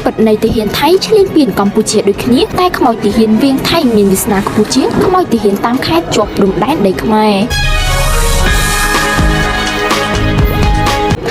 ពិតនៃទាហានថៃឈ្លានពានកម្ពុជាដូចគ្នាតែខ្មោចទាហានវៀងថៃមានវាសនាខ្ពស់ជាងខ្មោចទាហានតាមខេត្តជាប់ព្រំដែនដីខ្មែរ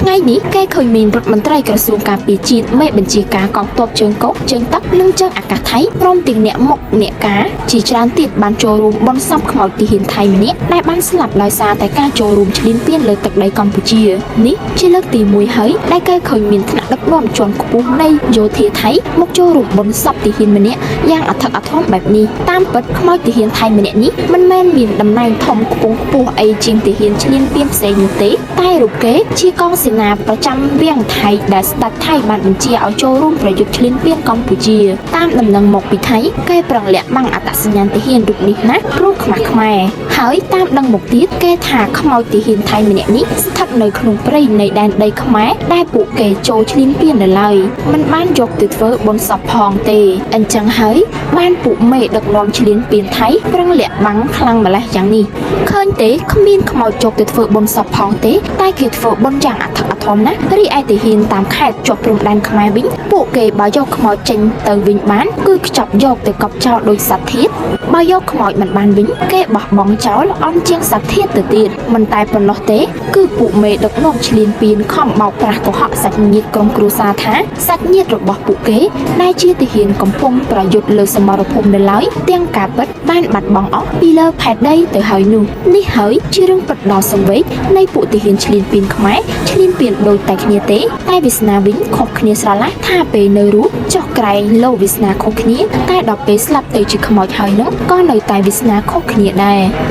ថ្ងៃនេះគេឃើញមានរដ្ឋមន្ត្រីក្រសួងការពារជាតិមេបញ្ជាការកងទ័ពជើងគោកជើងទឹកនិងជើងអាកាសថៃព្រមទាំងអ្នកមុខអ្នកការជាច្រើនទៀតបានចូលរួមបុណ្យសពខ្មោចទាហានថៃម្នាក់ដែលបានស្លាប់ដោយសារតែការចូលរួមឈ្លានពានលើទឹកដីកម្ពុជានេះជាលើកទី1ហើយដែលគេឃើញមានថ្នាក់ដឹកនាំជាន់ខ្ពស់នៃយោធាថៃមកចូលរួមបុណ្យសពទាហានម្នាក់យ៉ាងអធិកអធមបែបនេះតាមពិតខ្មោចទាហានថៃម្នាក់នេះមិនមែនមានតំណែងធំខ្ពង់ខ្ពស់អីជាងទាហានឈ្លានពានផ្សេងនោះទេតែរូបគេជាកងសេនាប្រចាំវាំងថៃដែលស្ដេចថៃបានបញ្ជាឲ្យចូលរួមប្រយុទ្ធឈ្លានពានកម្ពុជាតាមដំណឹងមកពីថៃគេប្រឹងលាក់បាំងអត្តសញ្ញាណទាហានរូបនេះណាស់ព្រោះខ្មាស់ខ្មែរហើយតាមដឹងមកទៀតគេថាខ្មោចទាហានថៃម្នាក់នេះស្ថិតនៅក្នុងព្រៃនៃដែនដីខ្មែរដែលពួកគេចូលឈ្លានពាននៅឡើយមិនបានយកទៅធ្វើបុណ្យសពផងទេអញ្ចឹងហើយបានពួកមេដឹកនាំឈ្លានពានថៃប្រឹងលាក់បាំងខ្លាំងម្ល៉េះយ៉ាងនេះឃើញទេគ្មានខ្មោចយកទៅធ្វើបុណ្យសពផងទេតែគេធ្វើបុណ្យយ៉ាងអធិកអធមណាស់រីឯទាហានតាមខេត្តជាប់ព្រំដែនខ្មែរវិញពួកគេបើយកខ្មោចចេញទៅវិញបានគឺខ្ចប់យកទៅកប់ចោលដោយសត្វធាតុបើយកខ្មោចមិនបានវិញគេបោះបង់ចោលអន់ជាងសត្វធាតុទៅទៀតមិនតែប៉ុណ្ណោះទេគឺពួកមេដឹកនាំឈ្លានពានខំបោកប្រាស់កុហកសាច់ញាតិក្រុមគ្រួសារថាសាច់ញាតិរបស់ពួកគេដែលជាទាហានកំពុងប្រយុទ្ធលើសមរភូមិនៅឡើយទាំងការពិតបានបាត់បង់អស់ពីលើផែនដីទៅហើយនោះនេះហើយជារឿងពិតដ៏សង្វេគនៃពួកទាហានឈ្លានពានខ្មែរឈ្លានពានដូចតែគ្នាទេតែវាសនាវិញខុសគ្នាស្រឡះថាពេលនៅរស់ចុះក្រែងលោវាសនាខុសគ្នាតែដល់ពេលស្លាប់ទៅជាខ្មោចហើយនោះក៏នៅតែវាសនាខុសគ្នាដែរ។